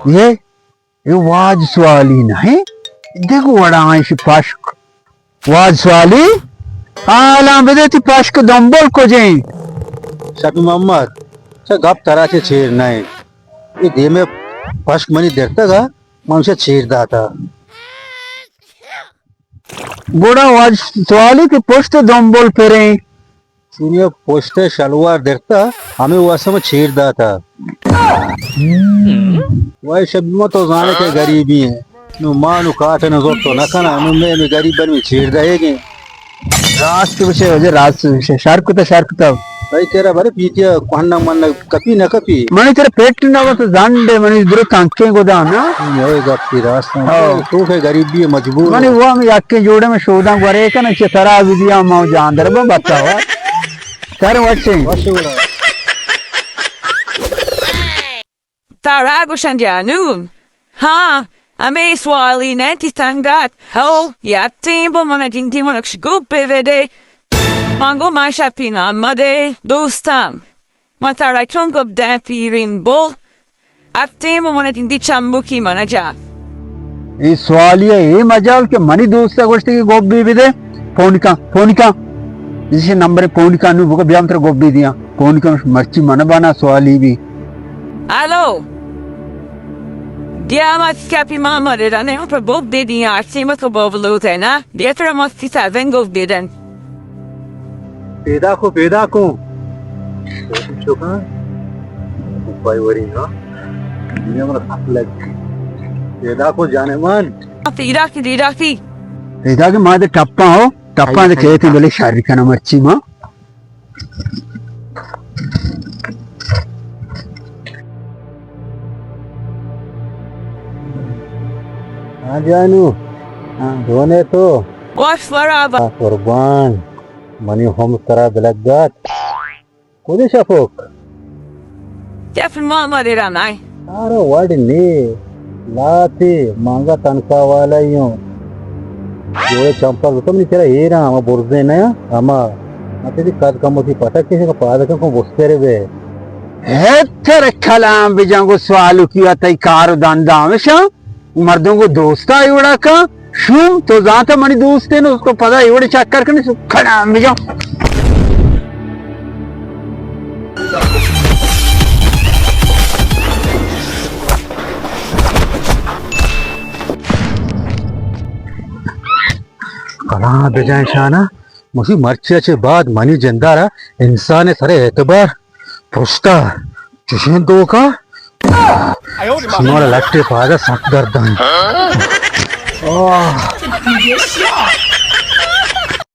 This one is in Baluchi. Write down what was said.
اے، اے واج سوالی نہ ایں، دگہ وڑا ایں شی پشک۔ واج سوالی، حالاں بدے تئی پشک دمبل کجیں؟ شپی محمد، چہ گپ ترا چہ چیر نہ ایں۔ اے دیمے پشک منی درتگ ءَ، من چہ چیر داتا۔ گڑا واج سوالی کہ پشت دمبل پریں۔ چونیا پشت ءَ شلوار درتا، ہمے واسطہ ما چیر داتا۔ وای شبی ما تو زانے کہ غریبی ہیں۔ نو ما نو کاٹ نو زور تو نہ کنا، نو میں، میں غریب بن میں چیر دے گے۔ راست بشے، وجہ راست بشے، شر کتا، شر کتا۔ بھائی تیرا بھلے پیتیا کوہنا من کپی نہ کپی؟ منی تیرا پیٹ نہ بس زنڈے، منی درو تنکیں گدا نا۔ یہ گپ کی راست ہے۔ ہاں۔ تو کہ غریبی مجبور منی ہے۔ وہ ہم یکے جوڑے میں شوداں گورے کنا چہ ترا بھی دیا ما جاندر با بتا ہوا۔ سر وشیں۔ وش گڑا۔ ترا گوشن جانو۔ ہاں، ہمے سوالی نہ تی سنگت۔ ہو، یتیم بو من جندی من کش گپ بہ بدے۔ من گو من شپی نام مدے دوستم۔ من ترا چون گپ دیں پیرین بو۔ اتیں و من ء گندی چمبکی من ء جا۔ اے سوالی ء اے مجال کہ منی دوست ء گوشت کہ گوبی بدے، پونکا، پونکا۔ اسی نمبر پونکا نو بگو بیام تر گوبی دیاں۔ پونکا مرچی من بانا سوالی بی۔ الو۔ دیا مت کپی ماما ریرا نے پر گوبی دیاں، اسی مت گوبلو تے نا۔ دیا تر مت سی سا ونگو بیدن۔ پیدا کو، پیدا کو۔ چوکا، کوپائی وری نا۔ دنیا من خط لگ۔ پیدا کو جانے من۔ پیدا کی، پیدا کی۔ پیدا کی ما دے ٹپا ہو، ٹپا دے کہتے بلے شاری کنا مرچی ما۔ ہاں جانو، ہاں۔ دونے تو۔ وش ورا با۔ قربان۔ منی ہم ترا بلگات۔ کدی شفوک؟ شف ما مدیرا نای۔ آرا وڑ نی۔ لاتی مانگا تنخواہ والا یوں۔ جو چمپل تو منی تیرا ہیرا، ہما برزے نیا، ہما۔ متے دی قد کم ہوتی پتہ کسی کا پاد کم کو بستر بے۔ ہے تر کلام بجانگو سوالو کیا تئی کار دندا ہمیشہ۔ مردم گو دوستا ایوڑا کا شوم تو زانتا منی دوستے نو تو پدا ایوڑے چکر کنی سو کھڑا ہم بجا۔ کلاں بجائیں شانا، مسی مرچی چے بعد منی جندارا انسان سر اعتبار پشتا چشیں دوکا۔ شمارا لٹے پادا سک درد انت۔ آہ۔